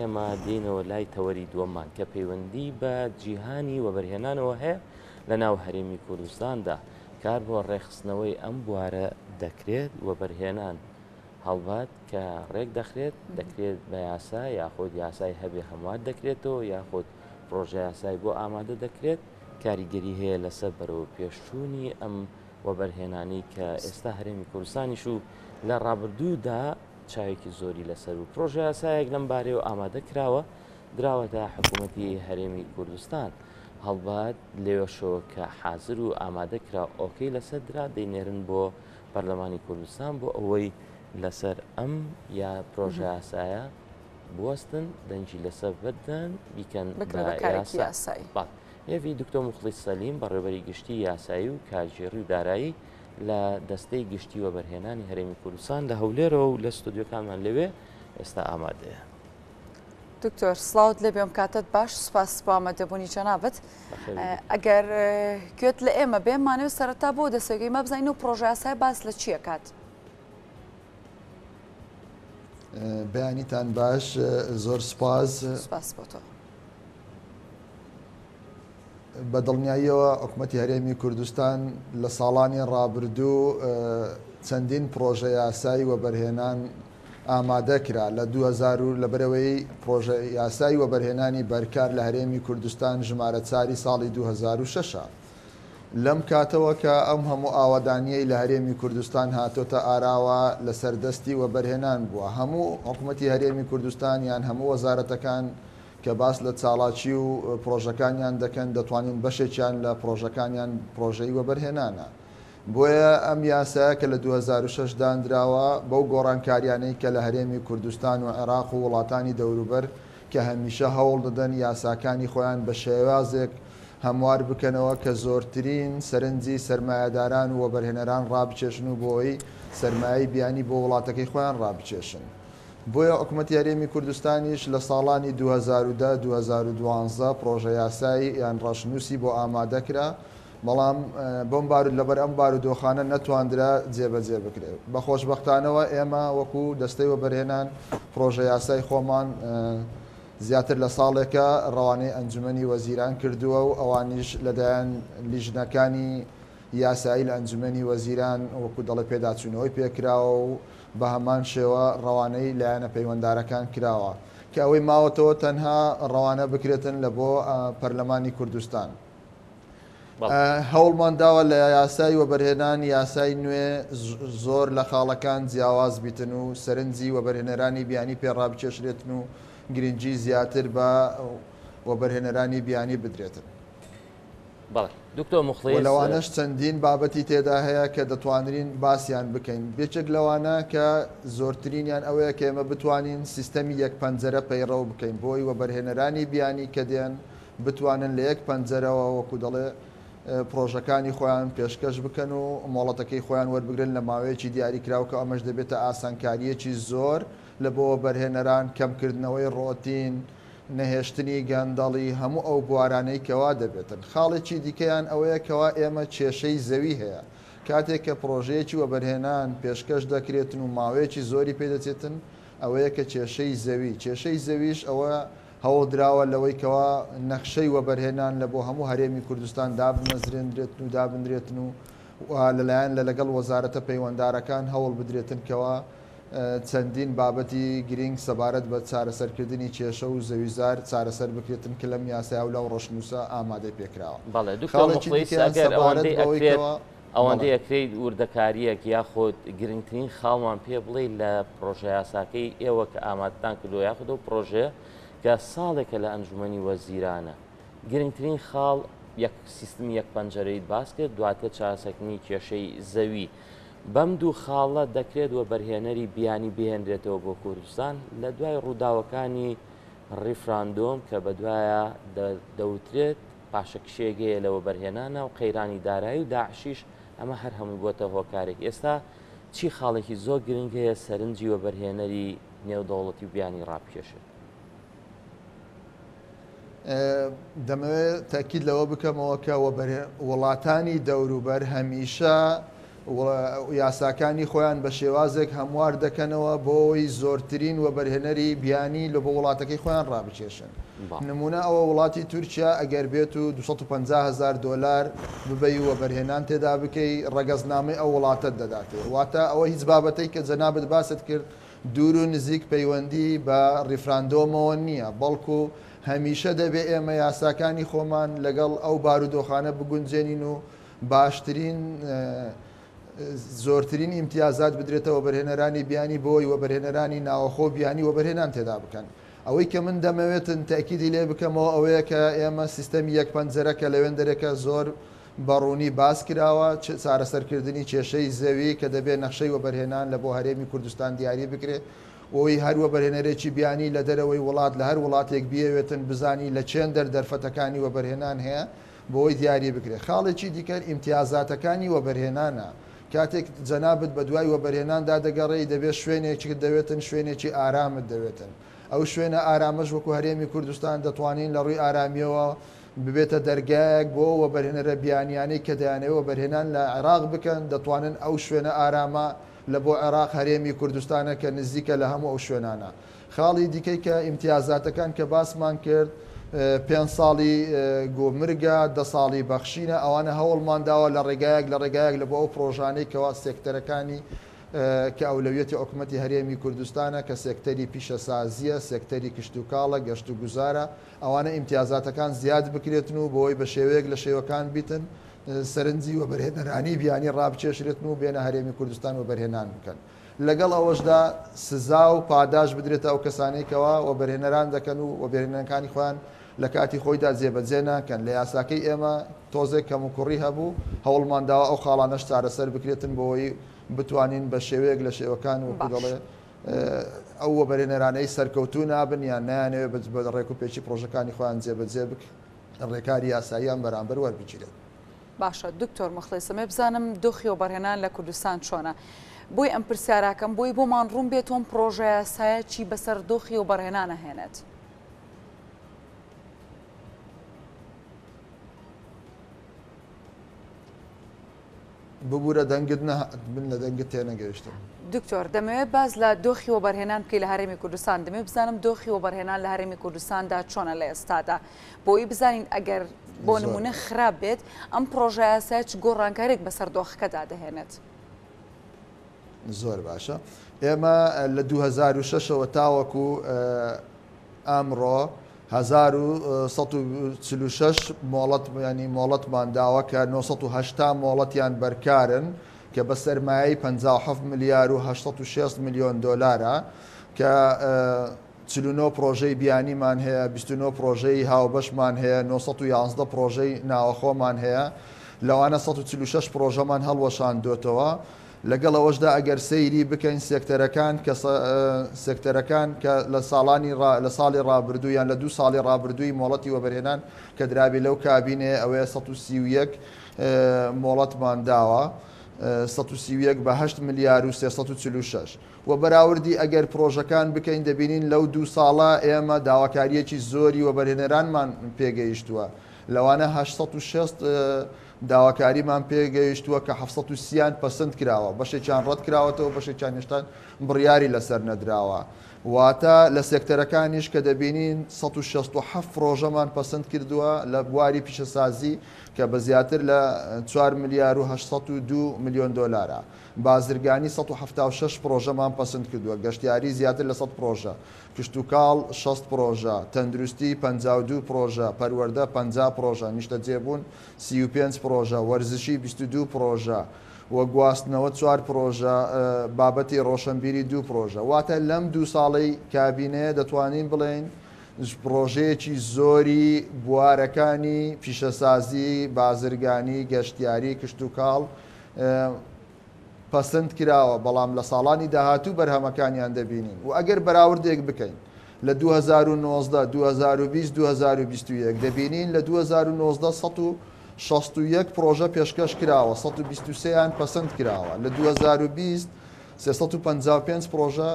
ئێمە دێینەوە لای تەوەری دووەممان کە پەیوەندی بە جیهانی وەبەرهێنانەوە هەیە لە ناو هەرێمی کوردستاندا کار بۆ ڕێکخستنەوەی ئەم بوارە دەکرێت وەبەرهێنان هەڵبەت کە ڕێک دەخرێت دەکرێت بە یاسا یاخود یاسای هەبێ هەموار دەکرێتەوە یاخود پرۆژە یاسای بۆ ئامادە دەکرێت کاریگەری هەیە لەسەر بەرەوە پێشچوونی ئەم وەبەرهێنانی کە ئێستا هەرێمی کوردستانیش و لە ڕابردوودا چاوێکی زۆری لەسەر و پرۆژە یاسایەک لەم بارەیەوە ئامادە کراوە دراوەتە حکوومەتی هەرێمی کوردستان هەڵبەت لەوێشەوە کە حازر و ئامادە کرا ئۆکەی لەسەر درا دەینێرن بۆ پەرلەمانی کوردستان بۆ ئەوەی لەسەر ئەم یا پرۆژە یاسایە بوەستن دەنگی لەسەر بدەن بیکەن بە یاسایی. هێڤی دکتۆر موخڵیس سەلیم بەڕێوەبەری گشتی یاسایی و کارگێڕی و دارایی لە دەستەی گشتی وەبەرهێنانی هەرێمی کوردستان لە هەولێرەوە و لە ستۆدیۆکانمان لەوێ ئێستا ئامادەیە. دکتۆر سڵاوت لێبێ ئەم کاتەت باش سوپاس بۆ ئامادەبوونی جەنابت ئەگەر گوێت لە ئێمە بێ مانەوێت سەرەتا بۆ دەسەگەی ما بزانین و پرۆژە یاسای باس لە چییە کات. بەیانیتان باش زۆر سوپاس. سوپاس بۆ تۆ. بە دڵنیاییەوە حکومەتی هەرێمی کوردستان لە ساڵانی ڕابردوو چەندین پڕۆژە یاسای وەبەرهێنان ئامادە کرا لە 2000 و لەبەرئەوەی پڕۆژە یاسای وەبەرهێنانی بەرکار لە هەرێمی کوردستان ژمارە چاری ساڵی 2006 ە. لەم کاتەوە کە ئەم هەموو ئاوەدانییەی لە هەرێمی کوردستان هاتۆتە ئاراوە لەسەر دەستی وەبەرهێنان بووە هەموو حکومەتی هەرێمی کوردستان یان هەموو وەزارەتەکان کە باس لە چاڵاکی و پڕۆژەکانیان دەکەن دەتوانین بەشێکیان لە پڕۆژەکانیان پڕۆژەی وەبەرهێنانە. بۆیە ئەم یاسایە کە لە 2006 داندراوە بەو گۆڕانکاریانەی کە لە هەرێمی کوردستان و عێراق و وڵاتانی دەوروبەر کە هەمیشە هەوڵ دەدەن یاساکانی خۆیان بە شێوازێک هەموار بکەنەوە کە زۆرترین سەرنجی سەرمایەداران و وەبەرهێنەران ڕابکێشن و بۆی سەرمایەی بیانی بۆ وڵاتەکەی خۆیان ڕابکێشن. بۆیە حکومەتی هەرێمی کوردستانیش لە ساڵانی 2010، 2012 پڕۆژە یاسای یان ڕەشنووسی بۆ ئامادە کرا، بەڵام بەم بارو لەبەر ئەم بارودۆخانە نەتواندرا جێبەجێ بکرێت. بە خۆشبەختانەوە ئێمە وەکو دەستەی وەبەرهێنان پڕۆژە یاسای خۆمان زیاتر لە ساڵێکە ڕەوانەی ئەنجومەنی وەزیران کردووە و ئەوانیش لەلایەن لیژنەکانی یاسایی لە ئەنجومەنی وەزیران وەکو دەڵێ پێداچوونەوەی پێکراوە و بە هەمان شێوە ڕەوانەی لایەنە پەیوەندارەکان کراوە کە ئەوەی ماوەتەوە تەنها ڕەوانە بکرێتن لە بۆ پەرلەمانی کوردستان. هەوڵمان داوە لە یاسای وەبەرهێنان یاسای نوێ زۆر لە خاڵەکان جیاواز بیتن و سەرنجی وەبەرهێنەرانی بیانی پێ ڕابکێشرێتن و گرنگی زیاتر بە وەبەرهێنەرانی بیانی بدرێتن. بەڵێ دکتۆر موخڵیس. وە لەوانەش چەندین بابەتی تێدا هەیە کە دەتوانرین باسیان بکەین یەکێک لەوانە کە زۆرترینیان ئەوەیە کە ئێمە بتوانین سیستەمی یەک پەنجەرە پەیڕەو بکەین بۆی وەبەرهێنەرانی بیانی کە دێن بتوانن لە یەک پەنجەرەوە وەکو دەڵێ پڕۆژەکانی خۆیان پێشکەش بکەن و مۆڵەتەکەی خۆیان وەربگرن لە ماوەیەکی دیاریکراو کە ئەمەش دەبێتە ئاسانکارییەکی زۆر لە بۆ وەبەرهێنەران، کەمکردنەوەی ڕۆتین، نەهێشتنی گەندەڵی، هەموو ئەو بوارانەی کەوا دەبێتن. خاڵێکی دیکەیان ئەوەیە کەوا ئێمە کێشەی زەوی هەیە. کاتێک کە پڕۆژەیەکی وەبەرهێنان پێشکەش دەکرێتن و ماوەیەکی زۆری پێدەچێتن، ئەوەیە کە کێشەی زەوی، کێشەی زەویش ئەوە هەوڵ دراوە لەوەی کەوا نەخشەی وەبەرهێنان لە بۆ هەموو هەرێمی کوردستان دابمەزرێندرێتن و دابنرێتن و لەلایەن لە لەگەڵ وەزارەتە پەیوەندارەکان هەوڵ بدرێتن کەوا چەندین بابەتی گرینگ سەبارەت بە چارەسەرکردنی کێشە و زەویزار چارەسەر بکرێتن کە لەم یاسایا و لەو ڕەشنووسە ئامادەی پێکراوە. بەڵێ دکتۆر خاڵێکی موخڵیس دیکەیان ئەگەر سەبارەت ئەوەندەی بەوەی ئەکرێت کەوا ئەوەندەی بەڵێ. ئەکرێیت وردەکارییەک یاخود گرنگترین خاڵمان پێ بڵێی لە پڕۆژە یاساکەی ئێوە کە ئامادەتان کردووە یاخود ئەو پڕۆژەیە کە ساڵێکە لە ئەنجومەنی وەزیرانە گرنگترین خاڵ یەک سیستمی یەک پەنجەرەیت باس کرد دواتر چارەسەرکردنی کێشەی زەوی بەم دوو خاڵە دەکرێت وەبەرهێنەری بیانی بهێنرێتەوە بۆ کوردستان لە دوای ڕووداوەکانی ڕیفراندۆم کە بەدوایە دەوترێت پاشەکشێک هەیە لە وەبەرهێنانە و قەیرانی دارایی و داعشیش ئەمە هەر هەمووی بۆتە هۆکارێک ئێستا چی خاڵێکی زۆر گرنگ هەیە سەرنجی وەبەرهێنەری نێودەوڵەتی و بیانی ڕابکێشێت؟ دەمەوێت تەئکید لەوە بکەمەوە کە وڵاتانی دەوروبەر هەمیشە یاساکانی خۆیان بە شێوازێک هەموار دەکەنەوە بۆ ئەوەی زۆرترین وەبەرهێنەری بیانی لە بۆ وڵاتەکەی خۆیان ڕابکێشن. نموونە ئەوە وڵاتی تورکیا ئەگەر بێت و 250 هەزار دۆلار ببەی و وەبەرهێنان تێدا بکەی ڕەگەزنامەی ئەو وڵاتەت دەداتێ. واتە ئەوە هیچ بابەتەی کە جەنابت باست کرد دوور و نزیک پەیوەندی بە ڕیفراندۆمەوە نییە، بەڵکو هەمیشە دەبێ ئێمە یاساکانی خۆمان لەگەڵ ئەو بارودۆخانە بگونجێنین و باشترین زۆرترین ئیمتیازات بدرێتە وەبەرهێنەرانی بیانی بۆی وەبەرهێنەرانی ناوەخۆ بیانی وەبەرهێنان تێدا بکەن. ئەوەی کە من دەمەوێتن تەئکیدی لێ بکەمەوە ئەوەیە کە ئێمە سیستەمی یەک پەنجەرە کە لەوێندەرێکە زۆر بە ڕوونی باس کراوە، چارەسەرکردنی کێشەی زەوی کە دەبێ نەخشەی وەبەرهێنان لە بۆ هەرێمی کوردستان دیاری بکرێ بۆی هەر وەبەرهێنەرێکی بیانی لە دەرەوەی وڵات لە هەر وڵاتێک بیەوێتن بزانی لە چێندەر دەرفەتەکانی وەبەرهێنان هەیە بۆی دیاری بکرێ. خاڵێکی دیکەر ئیمتیازاتەکانی وەبەرهێنانە. کاتێک جەنابت بە دوای وەبەرهێناندا دەگەڕێی دەبێ شوێنێکت دەوێتن شوێنێکی ئارامت دەوێتن. ئەو شوێنە ئارامەش وەکو هەرێمی کوردستان دەتوانین لە ڕووی ئارامییەوە ببێتە دەرگایەک بۆ وەبەرهێنەرە بیانیانەی کە دەیانەوێ وەبەرهێنان لە عێراق بکەن دەتوانن ئەو شوێنە ئارامە لە بۆ عێراق هەرێمی کوردستانە کە نزیکە لە هەموو ئەو شوێنانە. خاڵی دیکەی کە ئیمتیازاتەکان کە باسمان کرد پێنج ساڵی گومرگە، دە ساڵی بەخشینە، ئەوانە هەوڵمان داوە لە ڕێگایەک لە ڕێگایەک لە بۆ ئەو پڕۆژانەی کەوا سێکتەرەکانی کە ئەولەویەتی حکومەتی هەرێمی کوردستانە کە سێکتەری پیشەسازییە، سێکتەری کشتوکاڵە، گەشتوگوزارە، ئەوانە ئیمتیازاتەکان زیاد بکرێتن و بۆی بە شێوەیەک لە شێوەکان بیتن سەرنجی وەبەرهێنەرانی بیانی ڕابکێشرێتن و بێنە هەرێمی کوردستان وەبەرهێنان بکەن. لەگەڵ ئەوەشدا سزا و پاداش بدرێتە ئەو کەسانەی کەوا وەبەرهێنەران دەکەن و وەبەرهێنانەکانی خۆیان لە کاتی خۆیدا جێبەجێ ناکەن. لە یاساکەی ئێمە تۆزێک کەموکوڕی هەبوو، هەوڵمان داوە ئەو خاڵانەش چارەسەر بکرێتن بۆ ئەوەی بتوانین بە شێوەیەک لە شێوەکان وەکو دەڵێ ئەو وەبەرهێنەرانەی سەرکەوتوو نابن یان نایانەوێت بە ڕێکوپێکی پڕۆژەکانی خۆیان جێبەجێ بکەن ڕێکاری یاساییان بەرامبەر وەربگیرێت. باشە دکتۆر موخلیس ئەمەوێ بزانم دۆخی وەبەرهێنان لە کوردستان چۆنە؟ بۆی ئەم پرسیاراکەم بۆی بۆمان ڕوون بێت ئەم پڕۆژەیاسایە چی بەسەر دۆخی وەبەرهێنان ئەهێنێت؟ ببورە دەنگت نەهات من لە دەنگت تێنەگەیشتم. دکتۆر دەمەوێت باس لە دۆخی وەبەرهێنان بکەی لە هەرێمی کوردستان دەمەوێت بزانم دۆخی وەبەرهێنان لە هەرێمی کوردستاندا چۆنە لە ئێستادا بۆی بزانین ئەگەر بۆ نمونە خراپ بێت ئەم پڕۆژە یاسایە چ گۆڕانکاریێک بەسەر دۆخەکەدا دەهێنێت. زۆر باشە ئێمە لە 2006ەوە تاوەکو ئەمڕۆ 1146 مۆڵەت ینی مۆڵەتمان داوە کە 980 مۆڵەتیان بەرکارن کە بە سەرمایەی 57 ملیار و 860 میلیۆن دۆلارە کە 49 پرۆژەی بیانیمان هەیە، 29 پرۆژەی هاوبەشمان هەیە، 911 پرۆژەی ناوەخۆمان هەیە، لەوانە 146 پرۆژەمان هەڵوەشاندۆتەوە. لەگەڵ ئەوەشدا ئەگەر سەیری بکەین سێکتەرەکان کە سێکتەرەکان کە لە ساڵانی لە ساڵی ڕابردوو یان لە دوو ساڵی ڕابردووی مۆڵەتی وەبەرهێنان کە درابی لەو کابینەیە ئەوەیە 131 مۆڵەتمان داوە 131 بە 8 ملیار و 346 وە بەراوردی ئەگەر پرۆژەکان بکەین دەبینین لەو دوو ساڵە ئێمە داواکارییەکی زۆری وەبەرهێنەرانمان پێگەیشتووە لەوانە 860 داواکاریمان پێگەیشتووە کە 730 یان پەسند کراوە بەشێکیان ڕەت کراوەتەوە بەشێکیان هێشتا بڕیاری لەسەر نەدراوە واتە لە سێکتەرەکانیش کە دەبینین 167 پرۆژەمان پەسند کردووە لە بواری پیشەسازی کە بە زیاتر لە 4 ملیار و 802 میلیۆن دۆلارە. بازرگانی 176 پرۆژەمان پەسند کردووە، گەشتیاری زیاتر لە 100 پرۆژە، کشتوکاڵ 60 پرۆژە، تەندروستی 52 پرۆژە، پەروەردە 50 پرۆژە، نیشتەجێبوون 35 پرۆژە، وەرزشی 22 پرۆژە و گواستنەوە چوار پرۆژە، بابەتی ڕۆشنبیری دوو پرۆژە. واتە لەم دوو ساڵەی کابینەیە دەتوانین بڵێین پرۆژەیەکی زۆری بوارەکانی پیشەسازی، بازرگانی، گەشتیاری، کشتوکاڵ پەسند کراوە، بەڵام لە ساڵانی داهاتوو بەرهەمەکانیان دەبینین و ئەگەر بەراوردێک بکەین لە 2019، 2020، 2021 دەبینین لە 2019 161 پرۆژە پێشکەش کراوە، 123یان پەسند کراوە، لە 2020 355 پرۆژە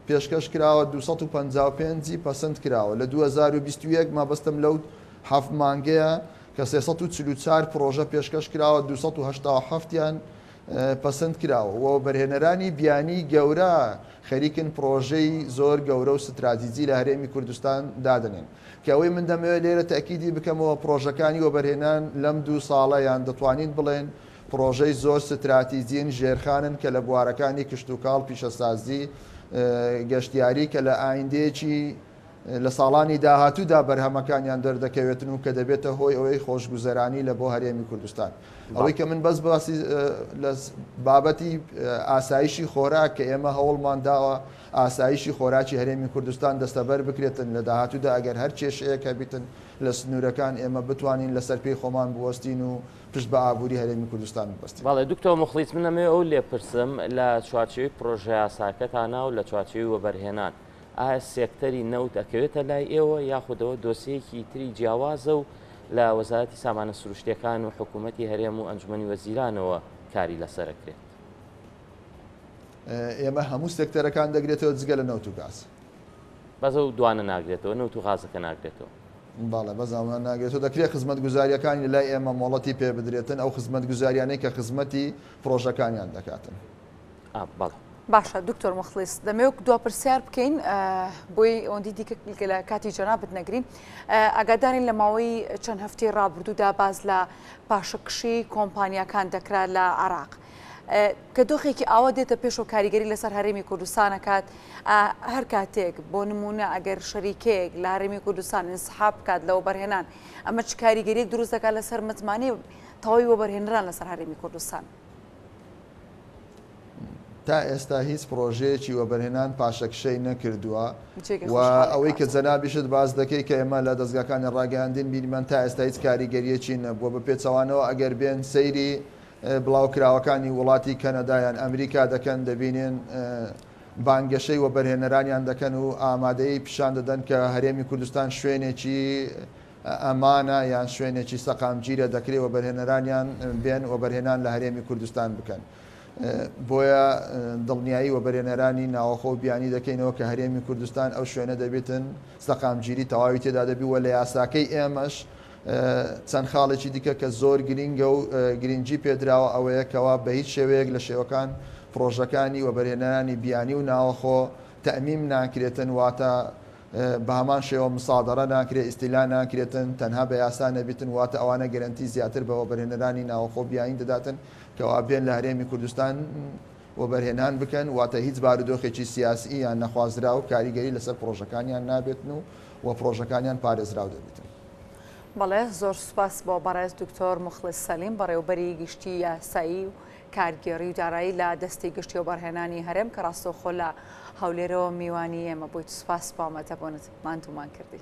پێشکەش کراوە، 255ی پەسند کراوە، لە 2021 مەبەستم لەو حەفت مانگەیە کە 344 پرۆژە پێشکەش کراوە، 287یان پەسند کراوە و وەبەرهێنەرانی بیانی گەورە خەریکن پڕۆژەی زۆر گەورە و ستراتیجی لە هەرێمی کوردستان دادەنێن. کە ئەوەی من دەمەوێت لێرە تەئکیدی بکەمەوە پڕۆژەکانی وەبەرهێنان لەم دوو ساڵە یان دەتوانین بڵێن پڕۆژەی زۆر ستراتیجین ژێرخانن کە لە بوارەکانی کشتوکاڵ، پیشەسازی، گەشتیاری کە لە ئایندەیەکی لە ساڵانی داهاتوودا بەرهەمەکانیان دەردەکەوێتن و کە دەبێتە هۆی ئەوەی خۆشگوزەرانی لە بۆ هەرێمی کوردستان. ئەوەی کە من بەس باسی لە بابەتی ئاسایشی خۆراک کە ئێمە هەوڵمان داوە ئاسایشی خۆراکی هەرێمی کوردستان دەستەبەر بکرێتن لە داهاتوودا ئەگەر هەر کێشەیەک هەبیتن لە سنوورەکان ئێمە بتوانین لەسەر پێی خۆمان بوەستین و پشت بە ئابووری هەرێمی کوردستان ببەستین. بەڵێ دکتۆر موخلیس من ئەمەوێ ئەو لێپرسم لە چوارچێوەی پرۆژەیاساکەتانا و لە چوارچێوەی وەبەرهێنان ئایا سێکتەری نەوت ئەکەوێتە لای ئێوە یاخود ئەوە دۆسیەیەکی تری جیاوازە و لە وەزارەتی سامانە سروشتیەکان و حکوومەتی هەرێم و ئەنجومەنی وەزیرانەوە کاری لەسەر ئەکرێت؟ ئێمە هەموو سێکتەرەکان دەگرێتەوە جگە لە نەوت و گاز. بەس ئەو دوانە ناگرێتەوە، نەوت و غازەکە ناگرێتەوە. بەڵێ بەس ئەوانە ناگرێتەوە، دەکرێت خزمەتگوزارییەکانی لە لای ئێمە مۆڵەتی پێ بدرێتن، ئەو خزمەتگوزاریانەی کە خزمەتی پڕۆژەکانیان دەکاتن. بەڵێ. باشە دکتۆر موخلیس دەمەوێت دوا پرسیار بکەین بۆی ئەوەندی دیکە لە کاتی جەنابت نەگرین ئاگادارین لە ماوەی چەند هەفتەی ڕابردوودا باس لە پاشەکشی کۆمپانیاکان دەکرا لە عراق. کە دۆخێکی ئاوا دێتە پێش و کاریگەری لەسەر هەرێمی کوردستانەکات هەر کاتێک بۆ نمونە ئەگەر شەریکەیەک لە هەرێمی کوردستان انسحاب بکات لە وەبەرهێنان ئەمە چ کاریگەریەک دروست دەکات لەسەر متمانەی تەواوی وەبەرهێنران لەسەر هەرێمی کوردستان؟ تا ئێستا هیچ پڕۆژەیەکی وەبەرهێنان پاشەکشەی نەکردووە و ئەوەی کە جەنابیشت باس دەکەی کە ئێمە لە دەزگاکانی ڕاگەیاندن بینیمان تا ئێستا هیچ کاریگەریەکی نەبووە بە پێچەوانەوە ئەگەر بێن سەیری بڵاوکراوەکانی وڵاتی کەنەدا یان ئەمریکا دەکەن دەبینن بانگەشەی وەبەرهێنەرانیان دەکەن و ئامادەیی پیشان دەدەن کە هەرێمی کوردستان شوێنێکی ئەمانە یان شوێنێکی سەقامگیرە دەکرێ وەبەرهێنەرانیان بێن وەبەرهێنان لە هەرێمی کوردستان بکەن. بۆیە دڵنیایی وەبەرهێنەرانی ناوەخۆ و بیانی دەکەینەوە کە هەرێمی کوردستان ئەو شوێنە دەبێتن سەقامگیری تەواوی تێدا دەبی و لە یاساکەی ئێمەش چەند خاڵێکی دیکە کە زۆر گرینگە و گرینگی پێدراوە ئەوەیە کەوا بە هیچ شێوەیەک لە شێوەکان پڕۆژەکانی وەبەرهێنەرانی بیانی و ناوەخۆ تەئمیم ناکرێتن واتە بە هەمان شێوە مسادەرە ناکرێ، ئیستیلا ناکرێتن، تەنها بە یاسا نەبیتن، واتە ئەوانە گەرەنتی زیاتر بە وەبەرهێنەرانی ناوەخۆ بیانی دەداتن کەوا بێن لە هەرێمی کوردستان وەبەرهێنان بکەن، واتە هیچ بارودۆخێکی سیاسیی یان نەخوازراو کاریگەری لەسەر پڕۆژەکانیان نابێتن و و پڕۆژەکانیان پارێزراو دەبیتن. بەڵێ زۆر سوپاس بۆ بەڕێز دکتۆر موخڵیس سەلیم بەڕێوبەری گشتی یاسایی و کارگێڕی و دارایی لە دەستەی گشتی وەبەرهێنانی هەرێم کە ڕاستەوخۆ لە هەولێرەوە میوانی ئێمە بوویت سوپاس بۆ ئامادەبوونت ماندوومان کردی.